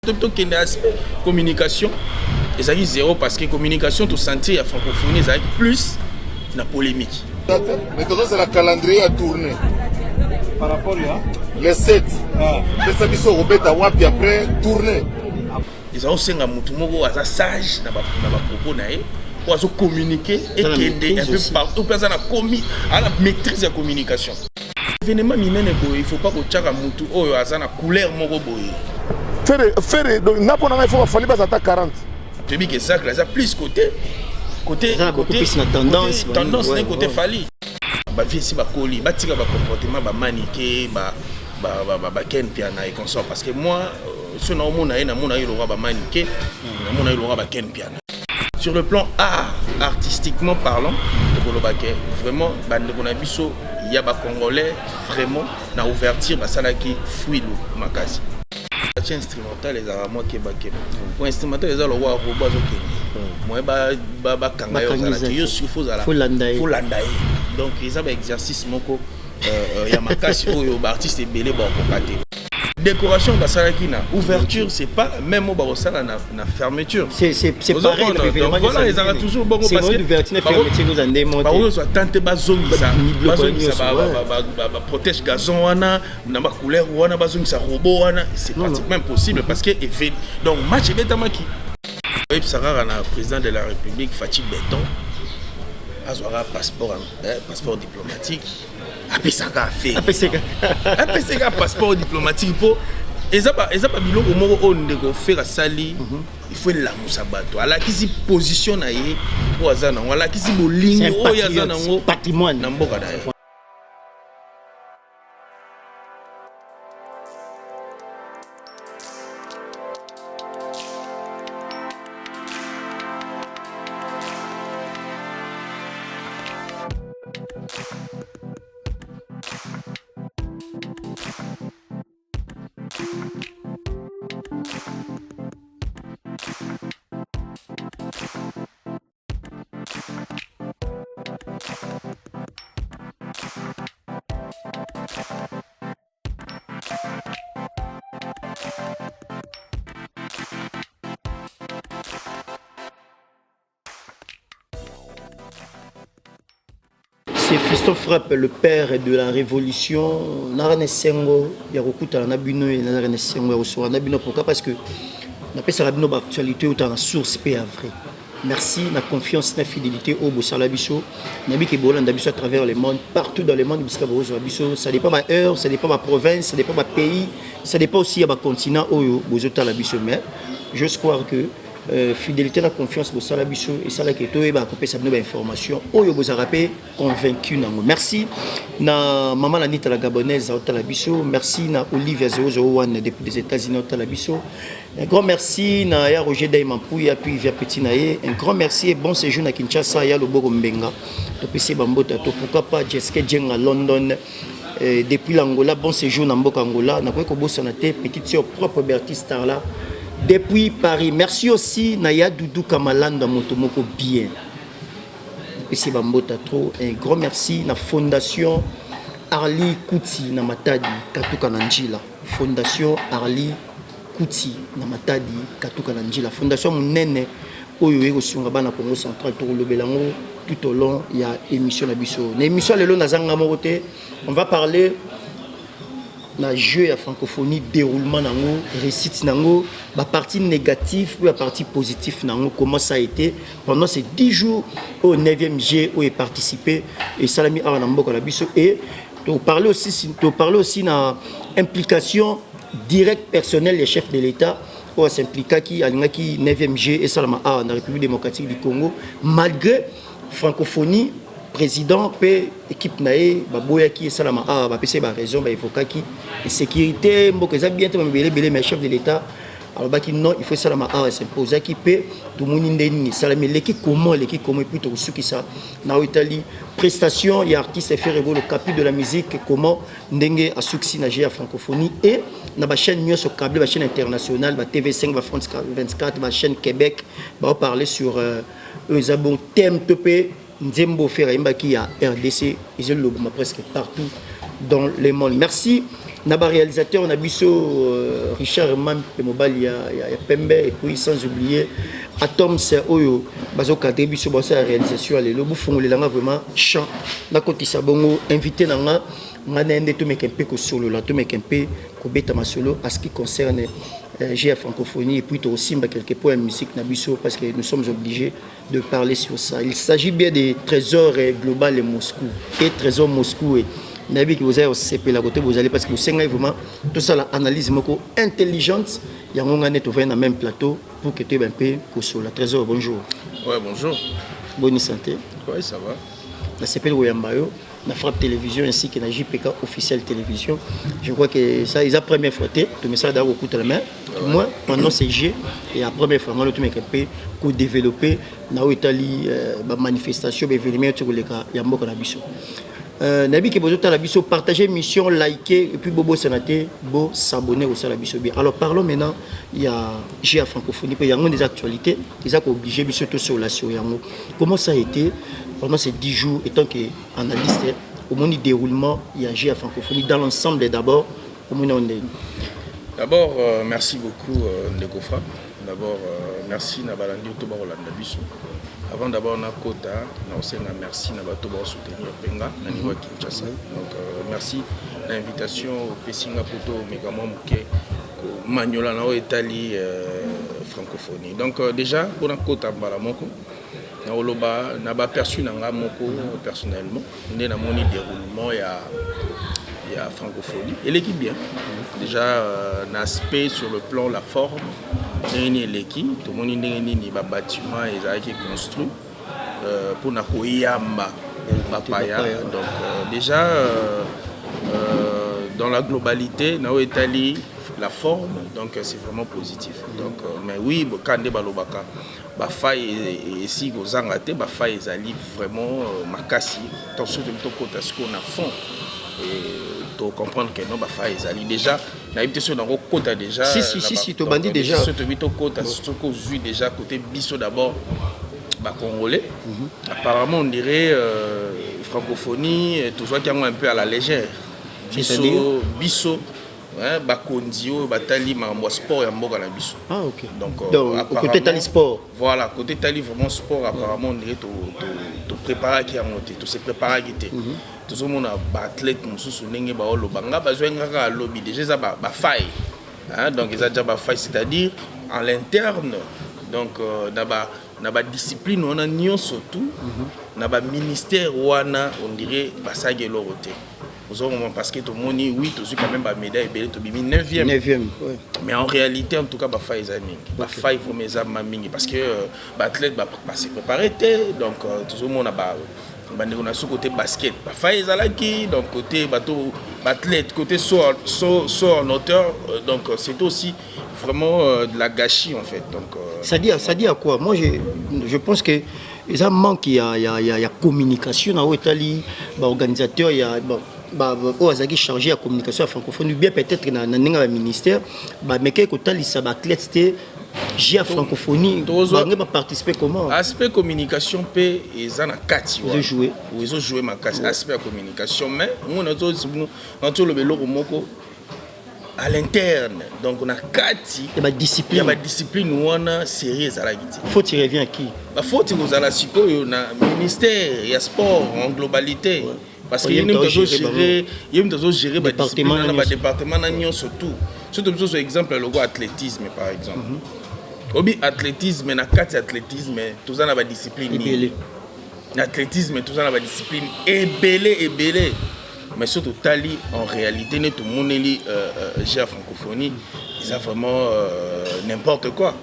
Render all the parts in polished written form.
Tokende aspect communication, ezalaki zéro, parce que communication tosentir ya francophonie ezalaki plus na polémique. Mais tozozela calendrier ya tournée par rapport ya le 7. Pesa biso kobeta wapi après tournée? Eza osenga motu moko aza sage na bapropos na ye, oyo azocommunique ekende un peu partout, mpe aza na komi aza na maîtrise ya communication. Événement minene boye, il faut pas kotiaka motu oyo aza na couleur moko boye. Ferre, Ferre, donc nga mpo na ngai, faut baFally baza ata 40. Toyebi ke Zacle aza plus côté Aza na beaucoup plus na tendance, tendance ne côté Fally. Bavieux esi bakoli, batika bacomportement bamanike, baKen Piana et consort, parce que moi, so naomona ye, namona ye lokwa bamanike, namona ye lokwa baKen Piana. Sur le plan art, artistiquement parlant, tokoloba ke vraiment bandeko na biso ya bacongolais, vraiment na ouverture basalaki fwilu makasi. Atie instrumental, ezalaka mwa kebakeba po instrumental eza lokwa robot azokende, moye bakanga yo ozalaki yo, faut ozala Faut landa ye. Faut landa ye. Donc eza baexercice moko ya makasi oyo baartiste ebele bakoka te. Décoration basalaki na ouverture, c'est pas même oyo bakosala na fermeture. C'est pareil. Ozomona, donc voilà, ezalaka toujours bongo, parce que d'ouverture na fermeture kozala nde mo te. Bakozwa tan te bazongisa Biloko bazongisa nyonso, baprotège gazon wana na bacouleur wana, bazongisa robot wana, c'est Non, non. pratiquement impossible, parce que effet, donc match ebetamaki. Oyebisa kaka na président de la République Fatshi Béton, azwaka passeport, passeport diplomatique, apesaka affaire. Apesaka. Apesaka passeport diplomatique, mpo eza ba biloko moko oyo ndeko Ferre asali, il faut elamusa bato. Alakisi position na ye oyo aza nango, alakisi bolingo oyo aza nango patrimoine na mboka na ye. C'est Fiston Frappe, le père de la révolution. Naza na esengo ya kokutana na bino, naza na esengo ya kosoka na bino. Pourquoi? Parce que napesaka bino baactualité oyo na source mpe ya vrai. Merci na confiance, na fidélité oyo bosala biso. Nayebi ke bolanda biso à travers le monde, partout dans le monde bisika bozwa biso. Ça dépend ba heure, ça dépend ba province, ça dépend ba pays, ça dépend aussi ya bacontinent oyo bozotala biso. Mais j'ose croire que fidélité na confiance bosala biso esalaki toyeba kopesa bino bainformation oyo bozalaka mpe convaincu nango. Merci na mama Lanita la Gabonaise aotala biso. Merci na Olivia 001 depuis les États-Unis aotala biso. Un grand merci na ya Roger Daimampuya, puis via petit na ye. Un grand merci et bon séjour na Kinshasa ya Loboko Mbenga, topesi bambota to. Pourquoi pas Jeske Djenga London, depuis l'Angola, bon séjour na mboka Angola. Nakoki kobosana te petite sœur propre Bertie Starla depuis Paris. Merci aussi na ya Doudou Kamalanda, moto moko bien, epesi bambota trop. Un grand merci na fondation Arli Kuti na Matadi Katuka na Njila, fondation Arli Kuti na Matadi Katuka na Njila, fondation monene oyo ekosunga bana Congo Central. Tokolobela yango tout au long ya émission na biso. Na émission lelo, nazanga moko te. On va parler na jeu ya francophonie, déroulement nango, réussite nango, bapartie négative ou bapartie positif nango, comment ça a été pendant ces 10 jours au 9e G oyo eparticipé esalami awa na mboka na biso. Et toparler aussi na implication directe personnelle ya chef de l'État oyo as'impliquaki, alingaki 9e G esalama awa na République démocratique du Congo. Malgré francophonie, président mpe équipe na ye baboyaki esalama awa, bapesi ye baraison, baévokaki insécurité, mboka eza bien te, bamebele ebele. Mais chef de l'État alobaki non, il faut esalama awa, s'imposaki mpe tomoni nde nini esalami, eleki comment, eleki comment. Et puis tokosukisa na oyo etali prestation ya artiste Ferre Gola, capi de la musique, comment ndenge asukisi na jeu ya francophonie. Et na bachaîne nyonso câble, bachaîne internationale, ba TV5, ba France 24, bachaîne Québec, baoparle sur oyo eza bon thème to mpe nzembo Ferre ayembaki ya RDC, ezolobama presque partout dans le monde. Merci. Na baréalisateur na biso, Richard Mampe, mobali ya pembe, et puis sans oublier Atoms oyo bazocadrer biso, basala réalisation ya lelo. Bofungolelanga vraiment champ, nakotisa bongo invité na nga. Nga na ye nde tomeka mpe kosolola, tomeka mpe kobeta masolo à ce qui concerne GA francophonie, et puis tokosimba quelque points ya musique na biso, parce que nous sommes obligés de parler sur ça. Il s'agit bien des Trésors Global et Moscou et Trésor Moscou, et nayebi ke bozali kosepela kote bozali, parce que bosengai vraiment tosala analyse moko intelligente. Yango ngai nde tovandi na même plateau pour que toyeba mpe kosolola. Trésor, bonjour. Ouais, bonjour. Bonne santé? Ouais, ça va. Nasepeli koyamba yo na Frappe Télévision ainsi que na JPK officiel télévision. Je crois que ça eza première fois te, tomesala daa kokutana, mais du moins pendant ces Jeux et la première fois ngalo tomeka mpe kodévelopper na oyo etali bamanifestation, baévénement ti koleka ya mboka na biso. Nayebi ke bozotala biso, partager mission, liker et puis bobosana te bosabonner, kosala biso bien. Alors, parlons maintenant ya GA francophonie, mpe yango eza actualité, eza koobliger biso tosolola sur yango. Comment ça a été pendant ces 10 jours? Étant que analyste, omoni déroulement ya GA francophonie dans l'ensemble d'abord, omoni yango ndenge? D'abord, merci beaucoup, ndeko Frappe. D'abord, merci na balandi oyo bakolanda biso. Avant d'abord nakota na kosenga merci na bato bakosoutenir mpenga na niveau ya Kinshasa. Donc merci na invitation opesi nga po tomeka mwa moke komanyola na oyo etali francophonie. Donc déjà, mpona kota mbala moko na koloba na baaperçu na nga moko personnellement, nde namoni déroulement ya francophonie eleki bien. Déjà, na aspect sur le plan la forme, ndenge nini eleki, tomoni ndenge nini babâtiment ezalaki construit mpona koyamba bapaya. Donc déjà, dans la globalité na oyo etali la forme, donc c'est vraiment positif. Donc mais oui, ka nde balobaka, bafaille esi kozanga te, bafaille ezali vraiment makasi. Soki tokota sikoyo na fond, tocomprendre que non, bafaille ezali déjà. Nayebi te soki nango kota déjà. Si, si, si, si, tobandi déjà. Soki tobi tokota, soki ozwi déjà côté biso d'abord bacongolais, apparemment on dirait francophonie tozwaki yango un peu à la légère. Biso, biso bakonzi oyo batali makambo ya sport ya mboka na biso. Ah, ok. Donc, donc côté tali sport. Voilà, côté tali vraiment sport, apparemment on dirait topréparaki yango te, tose préparaki te. Tozomona baathlète mosusu ndenge baoloba nga bazwaki kaka alobi déjà eza bafaille. Donc eza déjà bafaille, c'est-à-dire en l'interne, donc na badiscipline wana nyonso tout, na baministère wana, on dirait basalaki eloko te. Ozomona, parce que tomoni, oui, tozwi quand même bamédaille ebele, tobimi 9e. 9e, ouais. Mais en réalité, en tout cas, bafaille eza mingi, bafaille vraiment eza ma mingi, parce que baathlète base préparé te. Donc tozomona bandeko na so côté basket, bafaille ezalaki. Donc côté bato baathlète, côté saut en hauteur, donc c'était aussi vraiment de la gâchis en fait. Donc Ça dit à quoi? Moi, je pense que eza manque ya communication na oyo etali baorganisateur ya bon, oyo azalaki chargé ya communication ya francophonie, bien peut-être na ndenge ya baministère, bamekaki kotalisa baathlète te ya francophonie, bange baparticiper comment. Aspect communication mpe eza na kati. Ezojouer. Ezojouer makasi, aspect ya communication. Mais ngo nazoloba eloko moko à l'interne, donc na kati ya badiscipline. Ya badiscipline wana, série ezalaki te. Faute revient à qui? Bafaute kozala sikoyo na ministère ya sport en globalité, parce que ye nde moto azogérer, ye moto azogérer badiscipline na badépartement na nyonso tout. Surtout biso, exemple ya logo athlétisme par exemple. Obi athlétisme, na kati ya athlétisme toza na badiscipline nini? Na athlétisme toza na badiscipline ebele ebele, mais soki totali en réalité nde tomoneli GA francophonie eza vraiment n'importe quoi.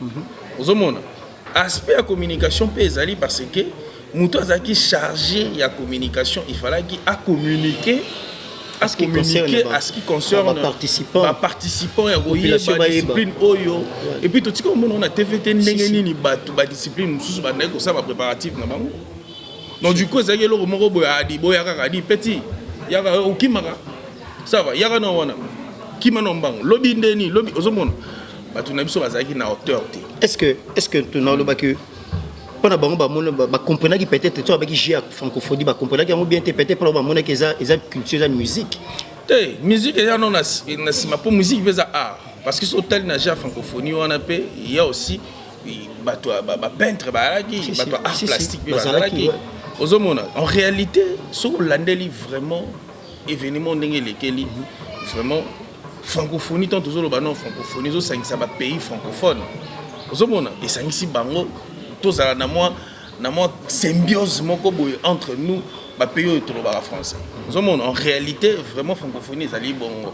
Ozomona aspect ya communication mpe ezali, parce que moto azalaki chargé ya communication, il fallaki acommuniquer à ce qui concerne à ce qui concerne baparticipant. Baparticipant ya koyeba discipline oyo. Et puis totika omona na TV te ndenge nini bato badiscipline mosusu bandaki kosala bapréparatif na bango. Donc du coup ezalaki eloko moko boye, adi boya kaka, adi petit yaka, okimaka, ça va, yaka na wana, kima na mbango, lobi ndeni lobi. Ozomona bato na biso bazalaki na hauteur te. Est ce que tonalobaki mpona bango bamona, bacomprenaki peut-être to abaki jeu ya francophonie, bacomprenaki yango bien te? Peut-être mpona bamonaki eza culture, eza musique. Te, musique eza no na nsima, mpo musique mpe eza art, parce que so otali na jeu ya francophonie wana mpe, ya aussi bato bapeintre bazalaki, bato ya art plastique mpe bazalaki. Ozomona, en réalité, soki olandeli vraiment événement ndenge elekeli, vraiment francophonie, tant tozoloba non, francophonie ezosangisa bapays francophone, ozomona esangisi bango, tozala na mwa symbiose moko boye entre nous, bapays oyo tolobaka français. Ozomona, en réalité, vraiment francophonie ezali bongo.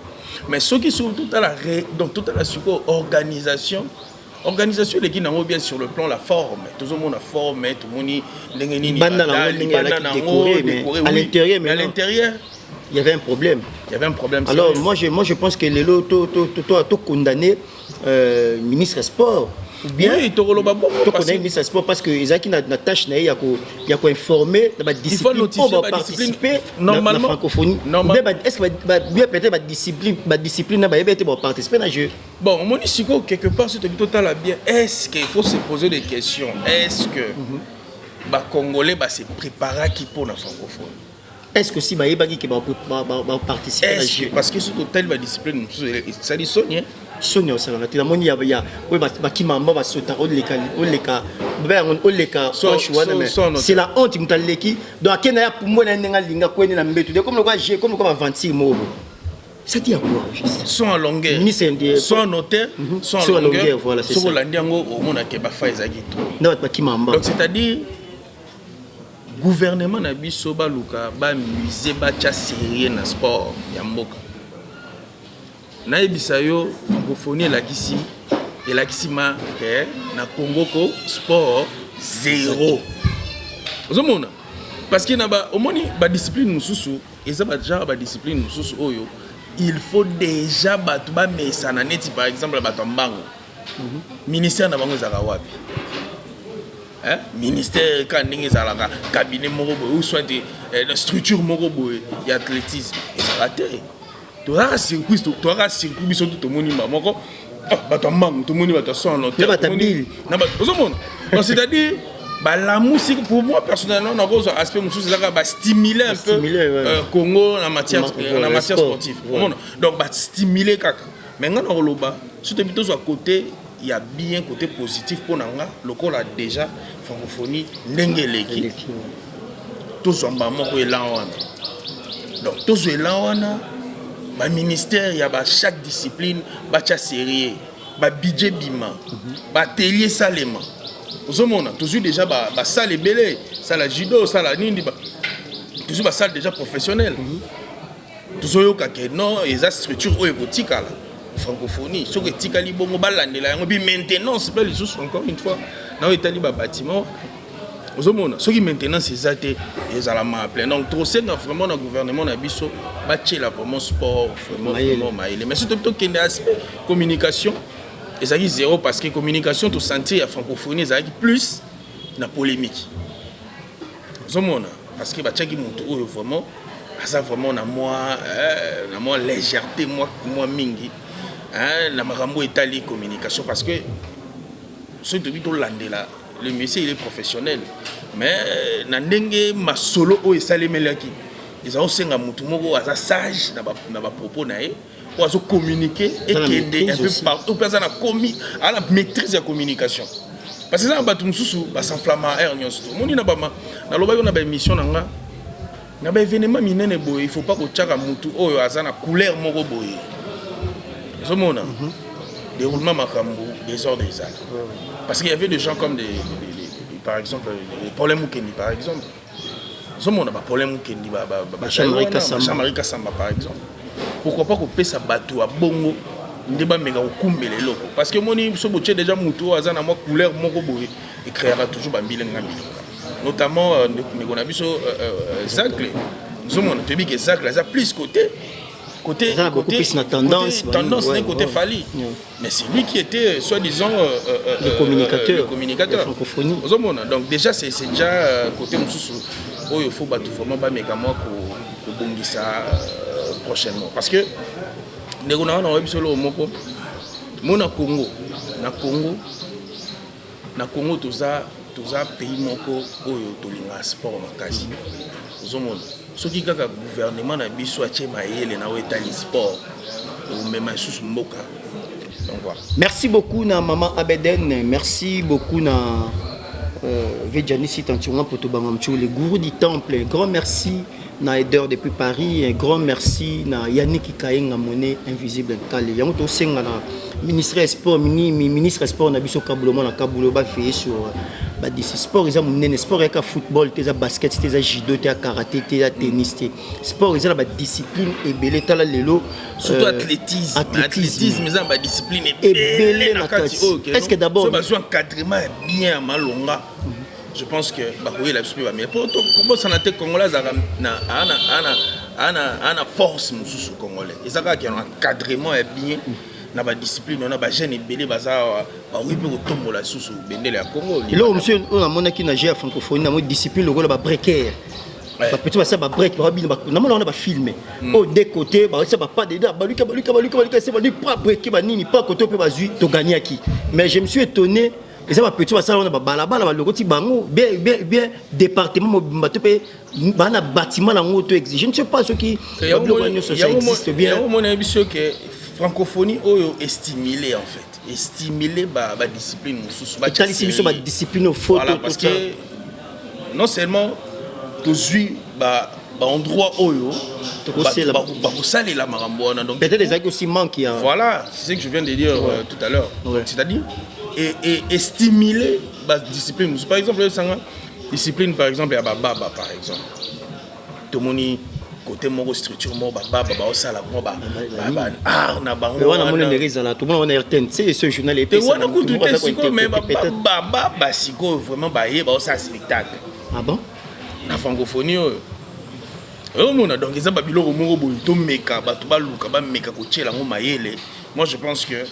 Mais soki surtout totala, donc totala sikoyo organisation eleki nango bien sur le plan la forme. Tozomona forme, tomoni ndenge nini. Nango décoré à l'intérieur. Mais à l'intérieur, il y avait un problème. Il y avait un problème. Alors moi je pense que lelo to condamné ministre sport ou bien oui, tokoloba bongo. Tokondamné ministre sport parce que ezalaki na tâche na ye ya koinformer na badiscipline oyo baparticiper na francophonie. Est ce que bien peut-être badiscipline na bayebi ete baparticiper na jeu? Bon, omoni sikoyo, quelque part, soki tobi totala bien, est ce que il faut se poser des questions: est ce que bacongolais base préparaki mpo na francophonie? Est ce que si bayebaki ke baparticiper na jeu? Parce que soki totali badiscipline mosusu, esali soni. Soni osalaka te. Namoni ya oyo bakimamba, basotaka, oleka yango, oleka poche wana, mais c'est la honte. Moto aleki, donc akenda ya pumbwe na ye ndenge alinga, kwende na mbeto de comme lokwa comme lokwa baventure moko. Ça dit à quoi juste? Saut en longueur. Saut en hauteur, saut en longueur. Voilà, c'est ça. Soki olandi yango, omonake bafa ezalaki trop. Nde bato bakimamba. Donc c'est-à-dire gouvernement na biso baluka bamusée, batya sérieux na sport ya mboka. Nayebisa yo, francophonie elakisi ma ke na Congo ko sport zéro. Ozomona, parce que na ba omoni badiscipline mosusu eza bagenre, badiscipline mosusu oyo il faut déjà bato bamesana, neti par exemple bato ya mbango, ministère na bango ezalaka wapi? Hein? Ministère ka ndenge ezalaka, cabinet moko boye ou soit structure moko boye ya athlétisme ezalaka te. Tozalaka circuit, tozalaka circuit, biso tu tomoni mba moko bato ya mbangu, tomoni bato ya son. Ozomona, donc c'est-à-dire balamusi. Pour moi personnellement, nakozwa aspect mosusu ezaka bastimuler un peu Congo na matière sportive. Omona, donc bastimuler kaka. Mais nga na koloba, soki toyebi tozwa côté ya bien, côté positif, mpo na nga, lokola déjà francophonie ndenge eleki, tozwa mba moko élan wana. Donc tozwa élan wana, baministère ya bachaque discipline batya sérieux, babudget bima, baatelier salema. Ozomona, tozwi déjà basale ebele, sala judo, sala nini, tozwi basale déjà professionnel. Tozoyoka ke non, eza structure oyo ekotikala francophonie. Soki etikali bongo, balandela yango bi maintenance mpe lisusu. Encore une fois, na oyo etali babâtiment, ozomona, soki maintenance eza te, ezala ma plein. Donc tokosenga vraiment na gouvernement na biso batiela vraiment sport vraiment vraiment mayele. Mais surtout tokende aspect communication, ezalaki zéro, parce que communication tosentir ya francophonie ezalaki plus na polémique. Ozomona, parce que batiaki moto oyo vraiment aza vraiment na mwa légèreté mwa mingi, hein, na makambo etali communication. Parce que soki tobi tolandela, le monsieur, il est professionnel, mais na ndenge masolo oyo esalemelaki, eza kosenga motu moko aza sage na bapropos na ye, oyo azocommuniquer ekende un peu partout, mpe aza na komi aza na maîtrise ya communication, parce que eza na bato mosusu bas'enflammer aire nyonso. Omoni, na bama nalobaki na baémission na nga, na baévénement minene boye, il faut pas kotiaka motu oyo aza na couleur moko boye. Ozomona déroulement makambo, désordre ezala, parce qu'il y avait des gens comme par exemple les problèmes Mukendi, par exemple. Ozomona baproblème Mukendi, Jean-Marie Kasamba par exemple. Pourquoi pas kopesa bato ya bongo nde bameka kokumbela eloko? Parce que omoni, so botie déjà motu oyo aza na mwa couleur moko boye, ecréaka toujours bambilenga mbilenga, notamment ndeko na biso Zacle. Ozomona, toyebi ke Zacle aza plus côté côté plus na tendance. Tendance ouais, côté Fally, mais c'est lui qui était soi-disant le communicateur, le communicateur la francophonie. Ozomona, donc déjà c'est déjà côté mosusu oyo faut bato vraiment bameka mwa kobongisa prochainement. Parce que ndeko na nga, na oyebi biso eloko moko mo na Congo toza pays moko oyo tolingaka sport makasi. Ozomona. Soki kaka gouvernement na biso atie mayele na oyo etali sport, ekomema lisusu mboka. Donc voilà. Merci beaucoup na maman Abeden, merci beaucoup na Vedjanisi Tantionga Potobanga Mchou, le gourou du temple. Un grand merci na Eder depuis Paris, un grand merci na Yannick Kaenga Monet Invisible Kale. Yango to senga na ministre ya sport, ministre ya sport na biso Kabulo mwana Kabulo ba veiller sur ba disi sport. Eza monene, sport yaka football te, eza basket te, eza judo te, ya karaté te, eza tennis te. Sport eza na ba discipline ebele. Tala lelo surtout athlétisme. Athlétisme eza na badiscipline ebele na kati. Oyo Est-ce que d'abord so bazwi encadrement ya bien ya malonga, je pense que bakoyela biso mpe bamia po kobosana te. Congolais azalaka na force mosusu. Congolais eza kaka ya encadrement ya bien na badiscipline wana. Bajeune ebele baza awa, bakoki mpe kotombola lisusu bendele ya Congo. Eloko mosusu oyo namonaki na jeu ya francophonie, namoni discipline lokola babreaker, bapetits basala babreak, babina. Namona wana bafilme oyo de côté baosala bapas de baluka, baluka, baluka, baluka, se baluki pa break banini pa côté mpe bazwi, toganiaki. Mais je me suis étonné, eza bapetits basala wana babalabala, balokoti bango bien bien bien. Département mobimba to mpe baa na bâtiment nango to exige, je ne sais pas soki babiloko nyonso ça existe bien. Yango mona biso ke francophonie oyo estimule, en fait estimule badiscipline mosusu. Etalisi biso badiscipline photo. Voilà, parce que non seulement tozwi baendroit oyo bakosalela makambo wana, donc peut-être ezalaki aussi manque ya Voilà, c'est ce que je viens de dire tout à l'heure, c'est-à-dire et stimuler badiscipline mosusu. Par exemple, oyebisanga discipline, par exemple ya bababa, par exemple tomoni côté moko, structure moko, bababa baosala mwa art na bango. Wana moni ndenge ezala, tomona wana RTNC, ce journal. Te, wana kutu te. Sikoyo mais bababa sikoyo vraiment baye baosala spectacle. Ah bon? Na francophonie oyo omona, donc eza babiloko moko boye tomeka, bato baluka, bameka kotiela yango mayele. Moi je pense que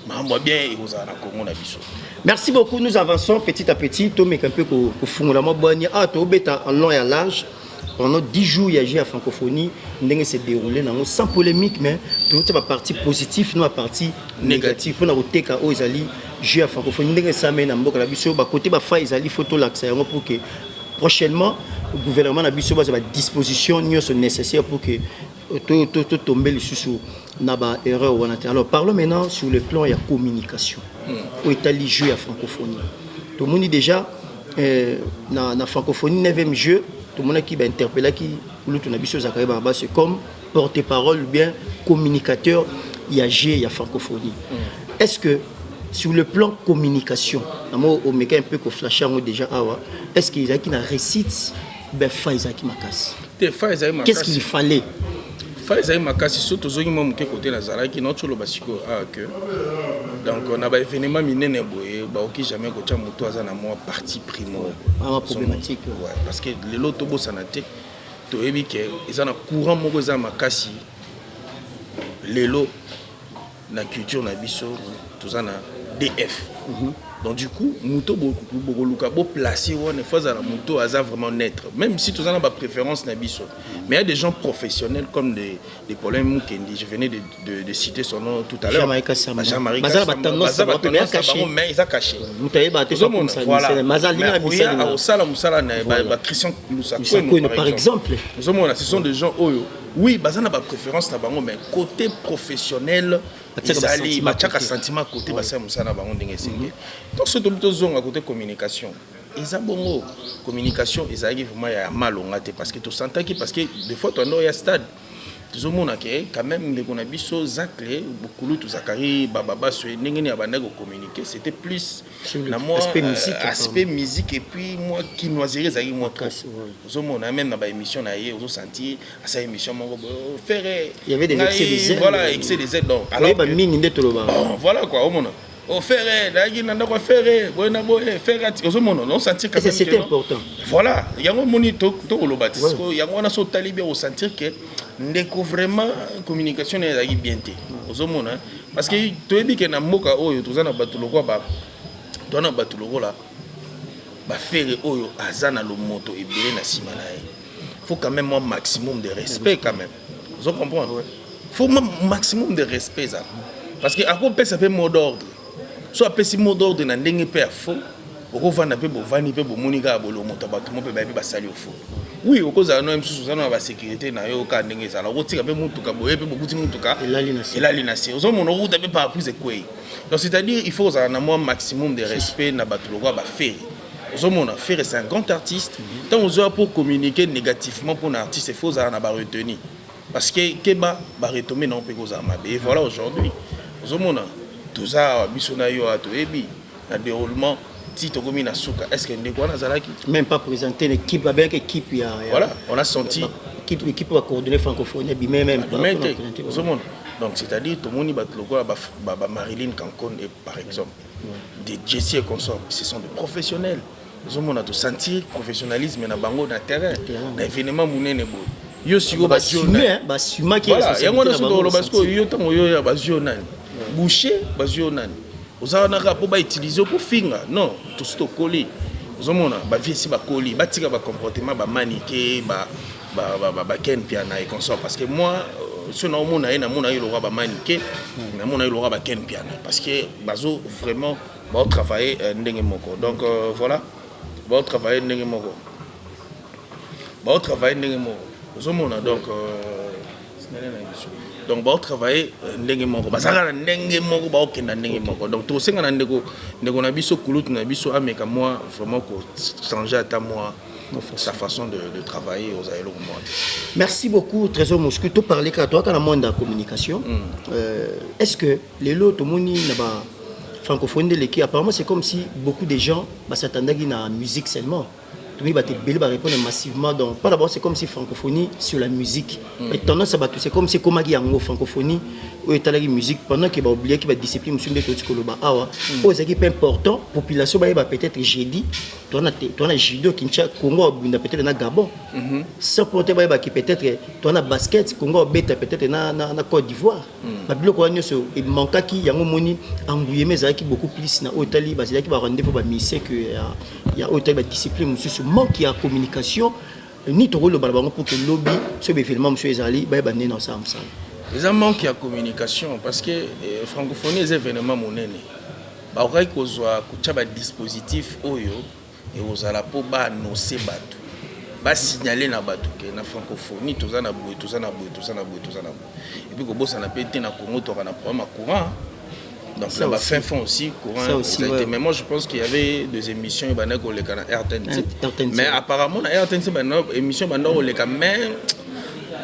makambo ya bien ekozala na Congo na biso. Merci beaucoup. Nous avançons petit à petit. Tomeka mpe kofungola mwa bwani. Ah, tobeta en long et à large pendant 10 jours ya jeu ya francophonie, ndenge se déroulé nango sans polémique, mais totia bapartie positif na bapartie négatif mpona koteka oyo ezali jeu ya francophonie, ndenge esalami na mboka na biso. Bakote bafa ezali, faut tolakisa yango pour que prochainement gouvernement na biso bazwa badisposition nyonso nécessaire pour que totombe lisusu na baerreur wana te. Alors, parlons maintenant sur le plan ya communication oyo etali jeu ya francophonie. Tomoni déjà na francophonie 9e jeu, tomonaki bainterpellaki kulutu na biso Zakari Barabas comme porte-parole ou bien communicateur ya jeu ya francophonie. Est-ce que sur le plan communication, namo omeka un peu koflashe yango déjà awa, est-ce que ezalaki na réussite? Ben fa ezalaki makasi. Te, fa ezali. Qu'est-ce qu'il fallait? Fa ezali makasi. So tozongi mwa moke kote nazalaki nauti oloba sikoyo awa ke donc na baévénement minene boye, bakoki jamais kotia moto aza na mwa parti pris moko. Ah, problématique. Ouais, parce que lelo tobosana te, toyebi ke eza na courant moko eza makasi lelo na culture na biso, toza na DF. Donc du coup moto bokoluka boplace wana, faut azala moto aza vraiment neutre, même si toza na bapréférence na biso. Mais il y a des gens professionnels comme des problèmes Mukendi, je venais de citer son nom tout à l'heure. Jean-Marie Kassamba. Jean-Marie. Baza na batendance Baza na bango, mais batendance na caché. Bango, mais eza caché. Moto ayeba te. Ozomona, voilà. Mazalinga. Mais oya akosala mosala na ye, ba Christian Lusakweno, Lusakweno par exemple. Ozomona, ce sont des gens oyo, oui, baza na bapréférence na bango, mais côté professionnel Batiaka ezali basentiment batiaka côté. Sentiment côté, basala mosala na bango ndenge esengeli. Donc soki tobi tozonga côté communication, eza bongo, communication ezalaki vraiment ya malonga te, parce que tosantaki, parce que des fois toanda oya stade, tozomona ke quand même ndeko na biso Zacle, bokulutu Zakari Bababaso, ndenge nini abandaki kocommuniquer, c'était plus Sur le na mwa aspect musique, aspect musique et puis mwa kinoiserie ezalaki mwa trop. Makasi, ouais. Ozomona même na baémission na ye, ozosentir asala émission moko boye, Ferre. Il y avait des excès de zèle. Voilà, excès de zèle, donc alors oyeba mingi nde tolobaka. Bon, voilà quoi, omona o Ferre nayaki na ndako ya Ferre boye na boye, Ferre ozomona osentir quand Et ça, même c'était que non. important. Voilà, yango omoni tokoloba te. Sikoyo yango wana, so otali bien, osentir ke ndeko vraiment communication na ye ezalaki bien te. Ozomona, parce que toyebi ke na mboka oyo toza na bato lokola ba toza na bato lokola baFerre oyo aza na lomoto ebele na nsima na ye. Faut quand même mwa maximum de respect quand même, ozo comprendre? Faut mwa maximum de respect ezala, parce que akopesa mpe mot d'ordre. So apesi mot d'ordre na ndenge mpe ya faux, Okovanda mpe bovandi mpe bomoni kaka bolomoto ya bato mo mpe bayebi basali ofo. Oui, okozala no mosusu, oza na basécurité na yo kaka ndenge ezala, okotika mpe motuka boye mpe bokuti motuka elali na se. Elali na se. Ozomona, okuta mpe paraprise ekwei. Donc c'est-à-dire il faut ozala na mwa maximum de respect na bato lokola baFerre. Ozomona, Ferre, c'est un grand artiste. Ntango ozoya pour communiquer négativement mpona artiste, il faut ozala na baretenue, parce que keba, baretombées nango mpe kozala mabe. Et voilà, aujourd'hui ozomona toza awa, biso na yo awa, toyebi na déroulement ti tokomi na suka. Est ce que ndeko wana azalaki Même pas présenter l'équipe, avec équipe ya Voilà, on a senti équipe va coordonner francophonie bime même pas. Abime te. Ozomona, donc c'est-à-dire tomoni bato lokola baMarilyn Cancon et par exemple des Jessie et consorts, ce sont des professionnels. Ozomona, tosentir professionnalisme na bango na terrain. Terrain. Na événement monene boye, yo sikoyo bazwi yo nani? Basumaki. Voilà, yango wana soki toloba sikoyo, yo ntango yo ya bazwi yo nani, boucher bazwi yo nani, oza wana kaka mpo bautiliser yo kofinga. Non, tosi tokoli. Ozomona, bavieux esi bakoli, batika bacomportement bamanike, baKen Piana et consort, parce que moi, so naomona ye, namona ye lokola bamanike, namona ye lokola baKen Piana, parce que bazo vraiment baotravaille ndenge moko. Donc voilà, baotravaille ndenge moko, baotravaille ndenge moko. Ozomona, donc na biso, donc baotravaille ndenge moko, bazalaka na ndenge moko, baokenda ndenge moko. Donc tokosenga na ndeko na biso, kulutu na biso, ameka mwa vraiment kochanger ata mwa sa façon de travailler. Ozala eloko moko te. Merci beaucoup, Trésor Moscou. Tu parlais quand toi, dans le monde de la communication. Est-ce que lelo tomoni na ba francophonie de l'équipe, apparemment c'est comme si beaucoup de gens, bah, s'attendaient à la musique seulement. Tout le monde va répondre massivement. Donc, pas d'abord, c'est comme si francophonie sur la musique. Mais tendance à battre, c'est comme si comme yango francophonie ou la musique pendant qu'il va oublier qu'il va discipline monsieur de tout koloba awa. Oyo ezalaki mpe important, population bayeba peut-être jeudi toana judo Kinshasa, Congo abunda peut-être na Gabon, sans pour autant bayebaki peut-être toana basket, Congo abeta peut-être na Côte d'Ivoire. Babiloko wana nyonso emankaki yango. Moni enguyeme ezalaki beaucoup plus na oyo etali, bazalaki barendez-vous bamusicien que ya oyo etali badiscipline mosusu. Manque ya communication ni tokoloba na bango pour que lobi soki baévénement mosusu ezali, bayeba ndenge na osala mosala. Eza manque ya communication, parce que francophonie eza événement monene. Bakokaki kozwa kotia badispositif oyo ekozala mpo baannonce bato, basignale na bato ke na francophonie toza na boye, toza na boye, toza na boye, toza na boye. Et puis kobosana mpe te, na Congo toka na problème ya courant. Donc Ça na aussi. bafin fond aussi courant Ça aussi, ezali te. ouais. Mais moi, je pense qu'il y avait des émissions ebandaki koleka na RTNC. RTNC. Mais apparemment na RTNC banda émission banda koleka, mais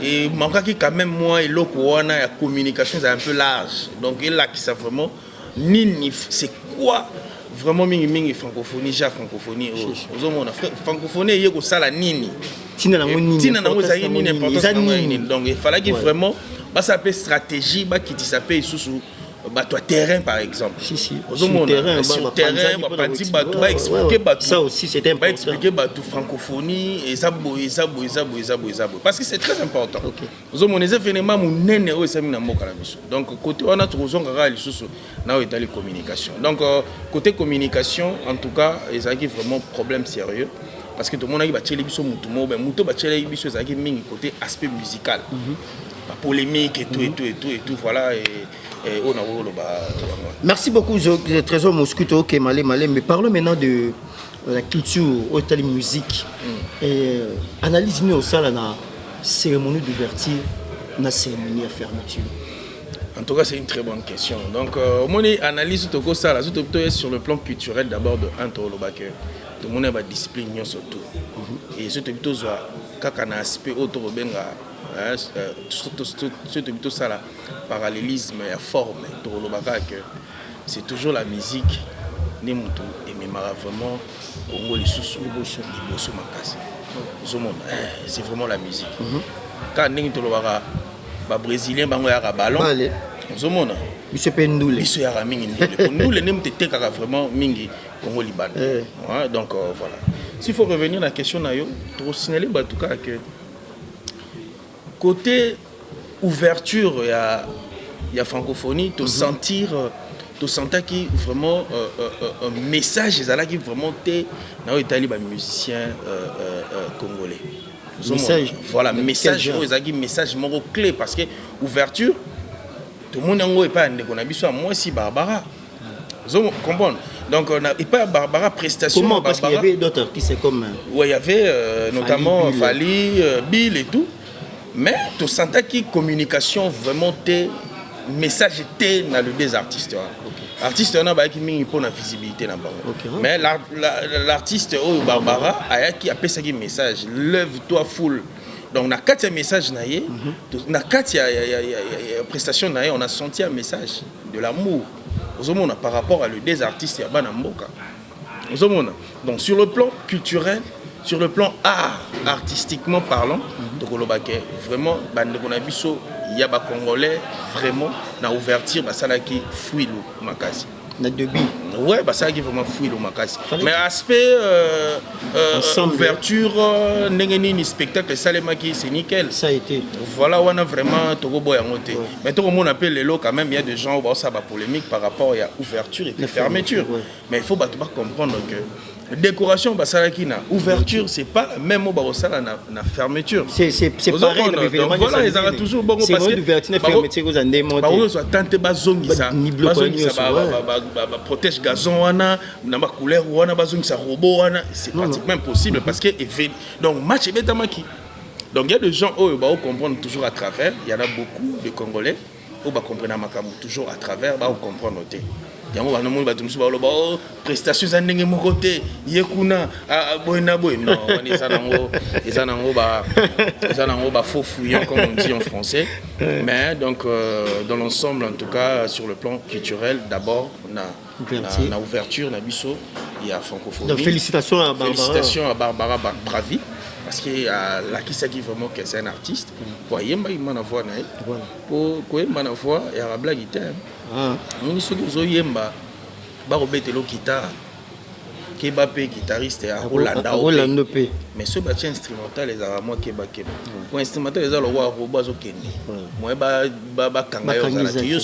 emankaki quand même mwa eloko wana ya communication ezala un peu large. Donc elakisa vraiment nini, c'est quoi vraiment mingimingi francophonie, ja francophonie oyo. Ozomona, francophonie eye kosala nini? Ntina nango nini? Ntina nango ezalaki nini? Importance Importance eza nango ezalaki nini? nini? Donc efalaki vraiment basala mpe stratégie, bakitisa mpe lisusu bato ya terrain par exemple. Si, si. Ozomona, Sur terrain, sur bapanzaki terrain, mpona bapanzi koexpliquer. bato, baexplike bato. Ça aussi, c'était important. Baexplike bato francophonie eza boye, eza boye, eza boye, eza boye, eza boye, parce que c'est très important. Ozomona, eza événement monene oyo esami na mboka na biso. Donc côté wana tokozonga kaka lisusu na oyo etali communication. Donc côté communication, en tout cas, ezalaki vraiment problème sérieux, parce que tomonaki batieli biso mutu moko, ben mutu batielaki biso ezalaki mingi côté aspect musical, bapolémique et tout et tout et tout et tout. Voilà, et oyo nakoloba yango wana. Merci beaucoup, Trésor Moscouto. Ok, malé, malé. Mais parlons maintenant de la culture, oyo musique. Et analyse nous au salle la cérémonie d'ouverture, la cérémonie à fermeture. En tout cas, c'est une très bonne question. Donc, au moins, analyse tokosala, surtout sur le plan culturel d'abord, de un, toloba que tout le monde a discipline surtout. Et surtout tozwa kaka na aspect oyo tokobenga, hein, surtout tosala parallélisme ya forme, tokoloba kaka que c'est toujours la musique nde moto ememaka vraiment Congo lisusu liboso makasi. Ozomona, c'est vraiment la musique. Kaka ndenge tolobaka babrésilien, bango yaka ballon. Bale. Ozomona, Biso pe ndule. Biso yaka mingi ndule, po ndule nde moto etekaka vraiment mingi Congo libanda. Ouais, donc voilà, s'il faut revenir na question na yo, tokosignale bato kaka que côté ouverture ya francophonie, tosentir, tosentaki vraiment un message ezalaki vraiment te na oyo etali bamusicien congolais. Ozomona? Message Voilà, de quel message genre? Oyo ezalaki message moko clé, parce que ouverture tomoni yango epai ya ndeko na biso ya mwasi Barbara. Ozo comprendre? Donc epai ya Barbara, prestation. Comment? Parce qu'il y avait d'autres artistes comme Ouais, il y avait notamment Fally, Bill et tout, mais tosentaki communication vraiment te, message te na le deux artistes wana. Artiste wana bayaki mingi mpona visibilité na bango. Mais l'artiste oyo Barbara ayaki, apesaki message: "Lève toi foule." Donc na kati ya message na ye, na kati ya prestation na ye, on a senti un message de l'amour, ozomona, par rapport à le deux artistes ya bana mboka, ozomona. Donc sur le plan culturel, sur le plan art, artistiquement parlant, tokoloba ke vraiment bandeko na biso ya bacongolais, vraiment na ouverture basalaki fwilu makasi. Na début. Ouais, basalaki vraiment fwilu makasi, mais aspect ouverture, ndenge nini spectacle esalemaki, c'est nickel. Ça a été. Voilà, wana vraiment tokoboya yango te. Mais tokomona mpe lelo quand même, il y a des gens oyo baosala bapolémique par rapport ya ouverture et puis fermeture. Mais il faut bato bacomprendre que décoration basalaki na ouverture, c'est pas la même oyo bakosala na fermeture. C'est pareil. Donc voilà, ezalaka toujours bongo, parce que ouverture na fermeture kozala nde mo te. Bakozwa tant te bazongisa baprotège gazon wana na bacouleur wana, bazongisa robot wana, c'est pratiquement impossible, parce que donc match ebetamaki. Donc il y a des gens oyo comprendre toujours à travers. Il y en a beaucoup de Congolais oyo bacomprendre makambo toujours à travers, bakocomprendre te. Yango banamoni bato mosusu baloba: "O prestation eza ndenge moko te, ye kuna boye na boye." Non, wana eza nango bafaux fouillant, comme on dit en français. Mais donc dans l'ensemble, en tout cas sur le plan culturel d'abord, na ouverture na biso ya francophonie. Donc, félicitations à Barbara. Félicitations à Barbara Pravi, parce que alakisaki vraiment que c'est un artiste, po ayembaki ma na voix na ye. Po koyemba na voix yaka blague te. Omoni, soki ozoyemba, bakobetela guitare, keba mpe guitariste akolanda. Akolanda mpe. Mais soki batia instrumental, ezalaka mwa kebakeba, po instrumental eza lokwa robo azokende, moye bakanga yo ozala te. Yo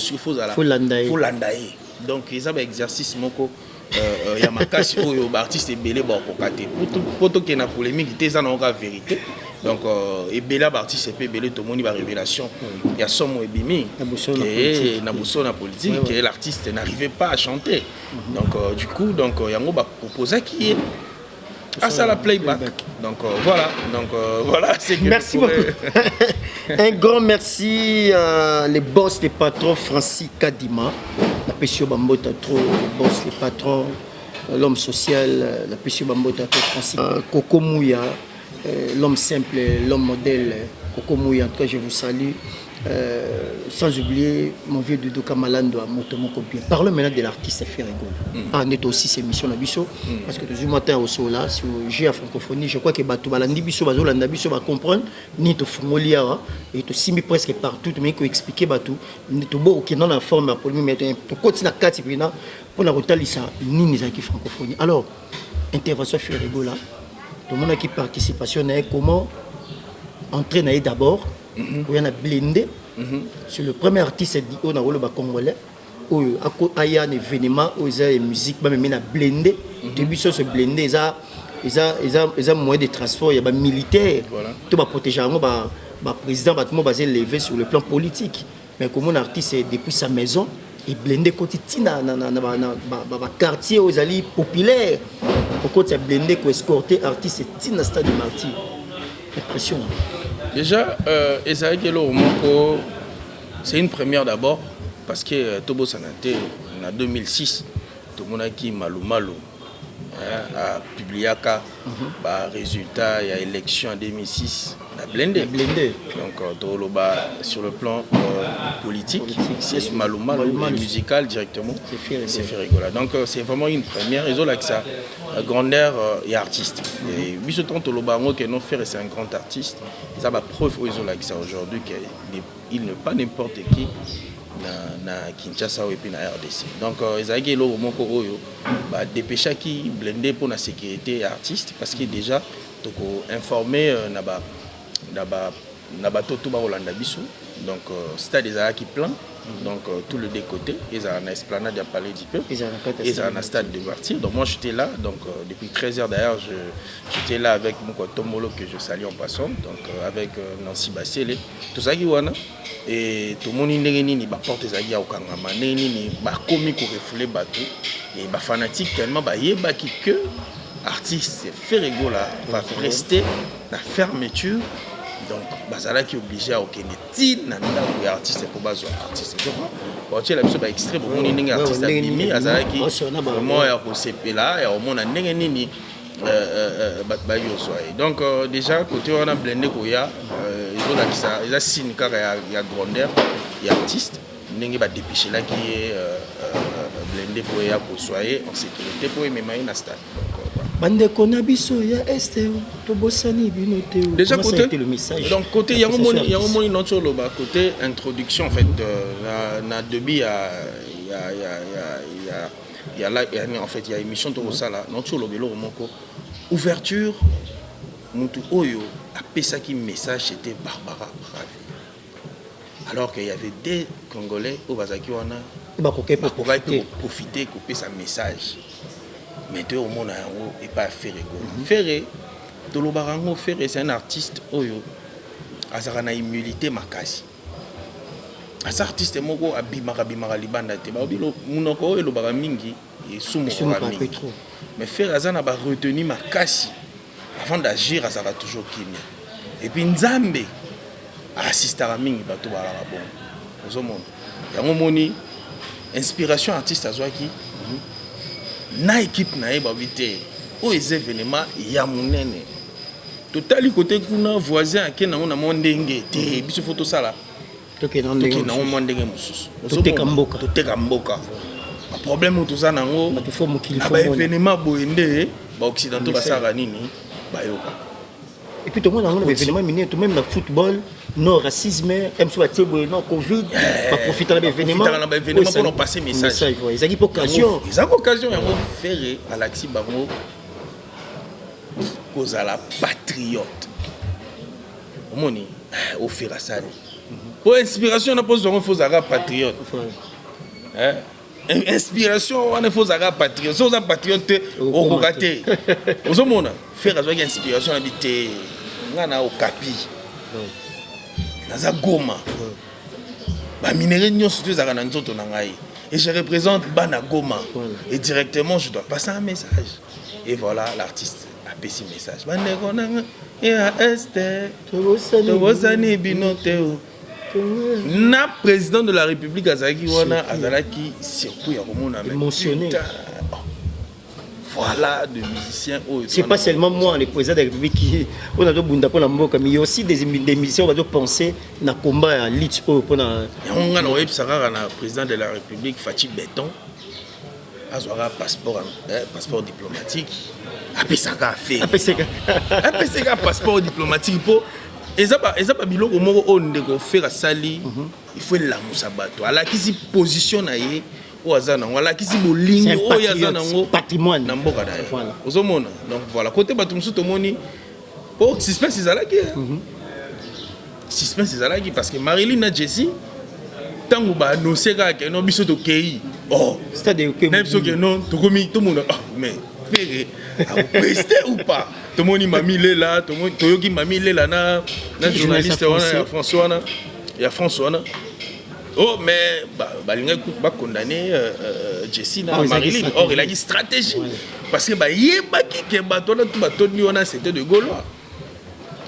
folanda ye. Donc eza baexercice moko ya makasi oyo baartiste ebele bakokoka te. Po tokende na polémique te, eza nango kaka vérité. Donc ebele ya baartiste mpe ebele, tomoni barévélation ya somo ebimi na boso na politique que l'artiste n'arrivait pas à chanter. Donc du coup, donc yango baproposaki ye asala playback. Donc voilà, donc voilà. C'est merci beaucoup. Un grand merci à les boss, les patrons, Francis Kadima, napesi yo bambota trop, les boss, les patrons, l'homme social, napesi yo bambota trop, Francis Coco Mouya, l'homme simple, l'homme modèle, Coco Mouya, en tout cas je vous salue. Sans oublier mon vieux Doudou Kamalando à Motomoko bien. Parlons maintenant de l'artiste Ferre Gola. Ah, on est aussi cette émission na biso, parce que tout matin au sola sur GA francophonie, je crois que bato balandi biso, bazolanda biso, ba comprendre ni to fungoli awa et to simbi presque partout, mais ko expliquer bato to bo qui dans la forme ya polémique, mais to koti na kati pina pour na kotalisa nini ezalaki francophonie. Alors, intervention Ferre Gola, tout le monde qui participation na comment entrer na d'abord oya na blindé. C'est le premier artiste oyo na koloba congolais oyo aya na événement oyo eza ya musique, bamemi na blindé. Toyebi biso so blindé eza moyen de transport ya bamilitaire to baprotege yango baprésident, bato mo baza élevé sur le plan politique. Mais komona artiste depuis sa maison e blindé ekoti ntina na baquartier oyo ezali populaire, okoti ya blindé koescorte artiste ntina stade de Martyr, impressionnant. Déjà, ezalaki eloko moko, c'est une première d'abord, parce que tobosana te, na 2006 tomonaki Malumalu apubliaka barésultat ya élection en 2006 na blindé. Blindé. Donc toloba sur le plan politique, c'est Malumalu, et musical directement c'est Ferre Gola. Donc c'est vraiment une première, ezolakisa grandeur ya artiste. Et biso ntango toloba yango ke non, Ferre c'est un grand artiste, eza bapreuve oyo ezolakisa aujourd'hui que il n'est pas n'importe qui na Kinshasa oyo et puis na RDC. Donc ezalaki eloko moko oyo badépêchaki blindé mpo na sécurité ya artiste, parce que déjà tokoinforme na bato to bakolanda biso. Donc stade ezalaki plein. Donc tous les deux côtés, ezala na esplanade ya Palais du Peuple, Ezala na kati ya ezala na stade de Martyr. Donc moi, j'étais là, donc depuis 13h d'ailleurs, j'étais là avec Moko Tombolo, que je salue en passant, donc avec Nancy Bassele, tozalaki wana et tomoni ndenge nini baporte ezalaki ya kokangama, ndenge nini bakomi korefouler bato et bafanatique, tellement bayebaki que artiste Ferre Gola va prester la fermeture. Donc bazalaki obligé ya kokende ti na ndako ya artiste mpo bazwa artiste. Je crois baotiela biso baextrait, bomoni ndenge artiste ndenge nini abimi, azalaki vraiment ya kosepela, ya komona ndenge nini bato bayaki kozwa ye. Donc déjà côté wana, blindé koya ezolakisa, eza signe kaka ya grandeur ya artiste, ndenge badépêchelaki ye blindé mpo eya kozwa ye en sécurité mpo emema ye na stade. Donc, voilà. Bandeko na biso ya Est, tobosani bino te. Déjà Comment ça a côté été le message? Donc côté La yango prestation moni yango artiste. Moni noti oloba côté introduction, en fait, na début ya la ya, en fait, ya émission tokosala, noti oloba eloko moko: ouverture, mutu oyo apesaki message, c'était Barbara Pravi, alors qu'il y avait des Congolais oyo bazalaki wana, bakoki mpe bakokaki mpe profiter. Koprofite kopesa message, mais toye komona yango epai ya Ferre Gola. Ferre, tolobaka yango, Ferre, c'est un artiste oyo azalaka na humilité makasi. Aza artiste moko abimaka bimaka libanda te. Balobi monoko oyo elobaka mingi esumukaka Esumukaka mpe mingi. Trop. Mais Ferre aza na baretenue makasi. Avant d'agir, azalaka toujours kimia. Et puis Nzambe aassistaka mingi bato balaka bongo. Ozomona yango, moni inspiration artiste azwaki na équipe na ye, babi te oyo eza événement ya monene. Totali kote kuna, voisin ake nango na mwa ndenge te, biso fo tosala. Tokende ndenge Tokende nango mwa ndenge mosusu. Toteka mboka. Toteka mboka, baproblème oyo toza nango Bato fo mokili na fo mona. Baévénement boye nde baoccidentaux Message. basalaka nini, bayokaka. Et puis tomona yango na baévénement minene to même na football, non racisme, mso batie boye, non Covid, baprofita na baévénement. Baprofitaka na baévénement mpona passer message. Ezalaki mpo occasion. Ezalaki occasion yango. Ferre alakisi bango kozala patriote. Omoni oFerre asali po inspiration na mposo yango, fo ozalaka patriote. Eh, inspiration wana, fo ozalaka patriote. So oza patriote te, Okokoma okoka te. Te. Ozomona Ferre azwaki inspiration na bi te, nga na Okapi, naza Goma, baminerais nyonso to ezalaka na nzoto na ngai et je représente bana Goma. Et directement, je dois passer un message. Et voilà, l'artiste apesi message: bandeko nanga ya Est, tobosani bino te o. Na président de la République azalaki wana, azalaki surtout ya komona mais Émotionné. putain, oh, voilà de musiciens oyo. C'est pas seulement moi, le président de la République, qui on a bunda pour la mboka, mais il y a aussi des musiciens oyo penser na combat ya lutte oyo mpona. Yango nga na oyebisa kaka na président de la République Fatshi Béton, azwaka passeport, passeport diplomatique, apesaka affaire. Apesaka. Apesaka passeport diplomatique mpo eza babiloko moko oyo ndeko Ferre asali, il faut elamusa bato. Alakisi position na ye oyo aza nango, alakisi bolingo oyo aza nango patrimoine na mboka na ye. Voilà. Ozomona, donc voilà, côté bato mosusu tomoni po suspense ezalaki, suspense ezalaki parce que Marilyn na Jessie, ntango baannonce kaka ke non, biso tokei, oh stade. Na biso ke non, tokomi tomona, ah, mais Ferre akopreste ou pas? Tomoni Mami Lela, toyoki Mami Lela na journaliste wana ya France wana, ya France wana. Oh, mais balingaki bacondamné Jessie na Oh, ezalaki Marilyn. stratégie. Or elaki stratégie parce que bayebaki ke bato wana tu batondi wana, c'était de Gaulois,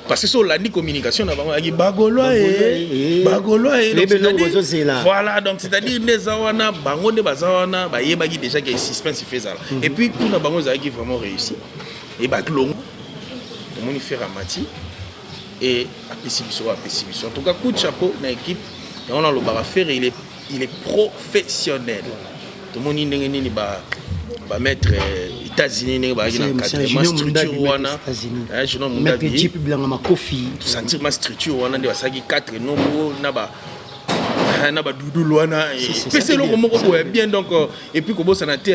parce que so olandi communication na bango, ayaki Bagaulois e Bagaulois e. Toyebi eloko bozozela. Voilà, donc c'est-à-dire nde eza wana, bango nde baza wana, bayebaki déjà ke suspense ife ezala. Et puis kuna bango ezalaki vraiment réussi e balongo. Tomoni Ferre amati et apesi biso oyo apesi biso. En tout cas, coup de chapeau na équipe yango. Nalobaka, Ferre, il est professionnel. Tomoni ndenge nini ba bamaître États-Unis, ndenge bazalaki na encadrement, structure wana. Eh, Junior Maître Mundabi. Jeep Bilanga Makofi. Sentir ma structure wana nde basalaki 4 nombo na badudulu wana, Si, si, epesi ça eloko bien, moko ça boye bien. Bien, donc et puis kobosana te,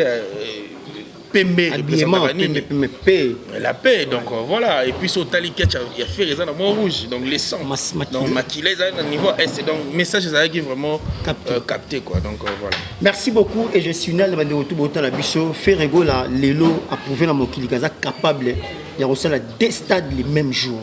Pembe Habillement représentaka nini? Pembe, pembe. La paix. Donc voilà. Et puis so otali ketch ya Ferre, eza na mwa rouge, donc les sang. Makila. Donc makila eza na niveau est. Donc message ezalaki vraiment Capté. Capté quoi. Donc voilà. Merci beaucoup et je signale bandeko tu botala biso, Ferre Gola lelo approuvé na mokili kaza capable ya kosala deux stades le même jour.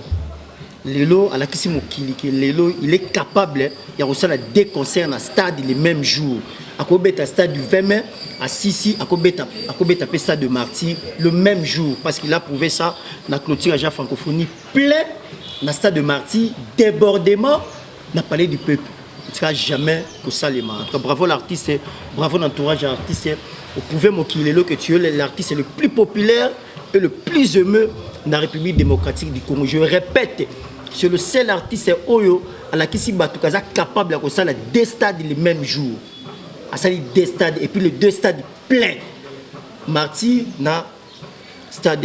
Lelo alakisi mokili ke lelo il est capable ya kosala deux concerts na stade le même jour. Akobeta stade du 20 mai à Sisi, akobeta pe stade de Martyr le même jour, parce qu'il a prouvé ça na clôture ya francophonie, plein na stade de Martyr, débordement na palais du peuple. En tout cas, jamais kosalema. En tout cas, bravo l'artiste, bravo l'entourage artiste. Vous pouvez mokili lelo que tu es l'artiste le plus populaire et le plus aimé dans la République démocratique du Congo. Je répète, c'est le seul artiste oyo alakisi bato kaza capable ya kosala deux stades le même jour. Asali deux stades et puis les deux stades pleins, Martyr na stade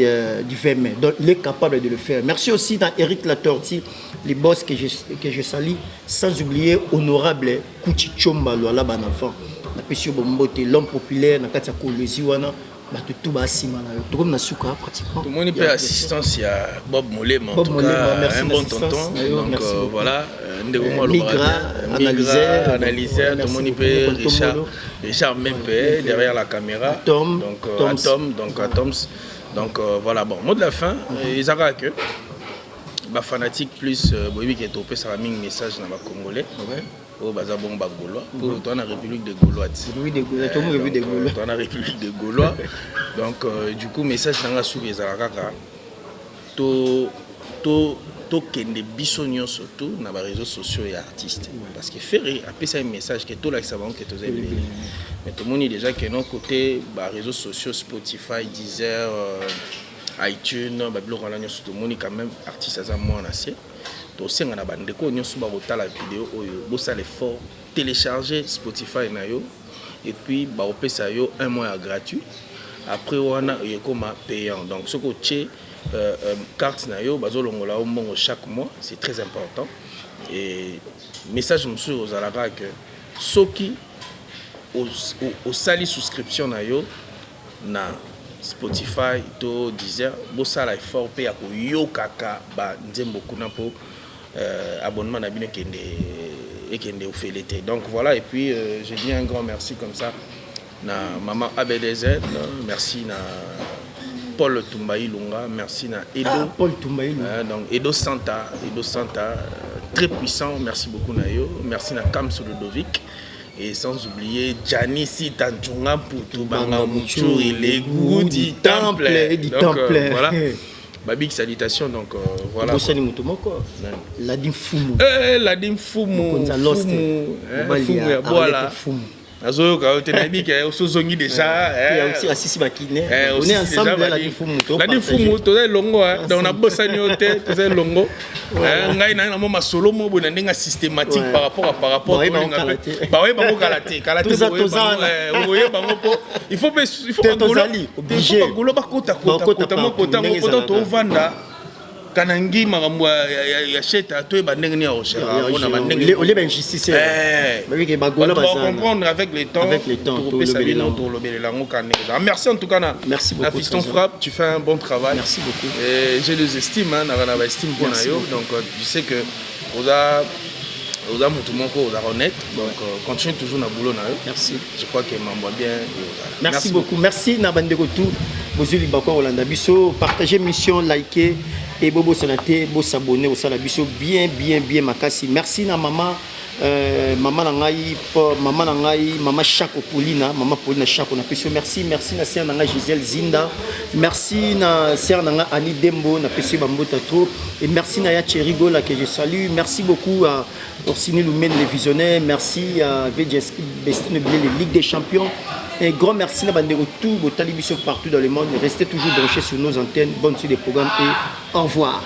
du 20 mai. Donc il est capable de le faire. Merci aussi à Eric Latorti, les boss que je salue, sans oublier honorable Kouchi Chomba Luala Banafan. Napesi yo bombote, l'homme populaire na kati ya Kolwezi wana, bato tu basima na yo. Tokomi na suka pratiquement. Tomoni mpe assistance ya Bob Molema, en Bob tout Molema, cas merci un bon l'assistance tonton. na yo, Donc merci beaucoup. voilà, ndeko moko alobaka Migra, bien. analyseur, Migra, analyseur. merci Tomoni beaucoup. mpe Richard, Tombolo. Richard Mempe derrière la caméra. Atom, donc Toms. Atom, donc Atoms. Donc voilà. Bon, mot de la fin, ezalaka que bafanatique plus boyebi ke topesaka mingi message na bacongolais oyo baza bongo bagaulois, mpo toza na République de Gaulois ti. République des Gaulois, tomo République des Gaulois. Toza na République de Gaulois. Donc du coup, message nanga suki ezala kaka to to tokende biso nyonso tu na baréseaux sociaux ya artiste, parce que Ferre apesa ye message ke tolakisa bango ke toza ebele. Mais tomoni déjà ke non, côté baréseaux sociaux, Spotify, Deezer, iTunes, babiloko wana nyonso, tomoni quand même artiste aza mwana se. Tosenga na bandeko nyonso bakotala video oyo, bosala effort, télécharger Spotify na yo et puis bakopesa yo un mois ya gratuit. Après wana ekoma payant. Donc soki otie carte na yo, bazolongola yo mbongo chaque mois. C'est très important. Et message mosusu ozalaka ke soki osali souscription na yo na Spotify to Deezer, bosala effort mpe ya koyokaka banzembo kuna mpo abonnement na bino ekende ofele te. Donc voilà. Et puis je dis un grand merci comme ça na mama ABDZ, merci na Paul Tumba Ilunga, merci na Edo. Ah, Paul Tumba Ilunga. Donc Edo Santa, Edo Santa, très puissant, merci beaucoup na yo. Merci na Kams Ludovic. Et sans oublier Gianni Tanchunga Putu Banga Muchuri, les goûts du temple. Et du Donc, temple. Voilà. Babig salutation, donc voilà. Bosani moto moko, Ladi Fumu. Eh, Ladi Fumu. Mokonzi ya Lost. Fumu, eh, Mobali Fumu ya ya Bwala. Arlette Fumu. Nazoyoka yo te, nayebi ke osozongi déjà. Aussi asisi bakine. Eh, on aussi est ensemble déjà, là, Ladi Fumu. Ladi Fumu, toza elongo, hein. Donc nabosani yo te, toza elongo. Eh, ngai na mo masolo mo boye na ndenge ya systématique par rapport Baoyeba tolinga bango mpe- kala te. Baoyeba bango kala te, kala te. Toza- Boyeba toza bango, wana. eh, boyeba bango mpo il faut mpe il faut Te bagolo tozali, il faut obligé. bagolo bakota kota Bakota kota mo partout, kota ngo ndenge kota ezalaka. tovanda kanangi makambo ya sheta, toyeba ndenge nini ya kogérer yango na bandenge. Olie bainjustice. Eh. Babiki bagola Bato bazana. comprendre avec le temps. Avec le temps, tokopesa tolobelela bino, yango. tolobelela yango ka ndenge ezala. Merci en tout cas na Merci na beaucoup, Fiston Trésor. Frappe, tu fais un bon travail. Merci beaucoup. Et j'ai des estimes, hein, na ba estime mpona Merci yo. beaucoup. Donc tu sais que oza motu moko oza honnête. Donc continue toujours na boulot na yo. Merci. Je crois que mambo ya bien ekozala. Merci beaucoup. Merci na bandeko tout bozwi libako kolanda biso. Partagez mission, likez et bobosana te bosabonner, osala biso bien bien bien makasi. Merci na mama na ngai, mama na ngai, mama Chako Paulina, mama Paulina Chako, napesi yo merci. Merci na sœur na ngai Gisèle Zinda. Merci na sœur na ngai Annie Dembo, napesi yo bambota trop. Et merci na ya Thierry Gola que je salue. Merci beaucoup à Orsini Lumen le visionnaire. Merci à VJS Bestine Bilé, les Ligue des Champions. Un grand merci na bandeko tout botali biso partout dans le monde. Restez toujours branchés sur nos antennes. Bonne suite des programmes et au revoir.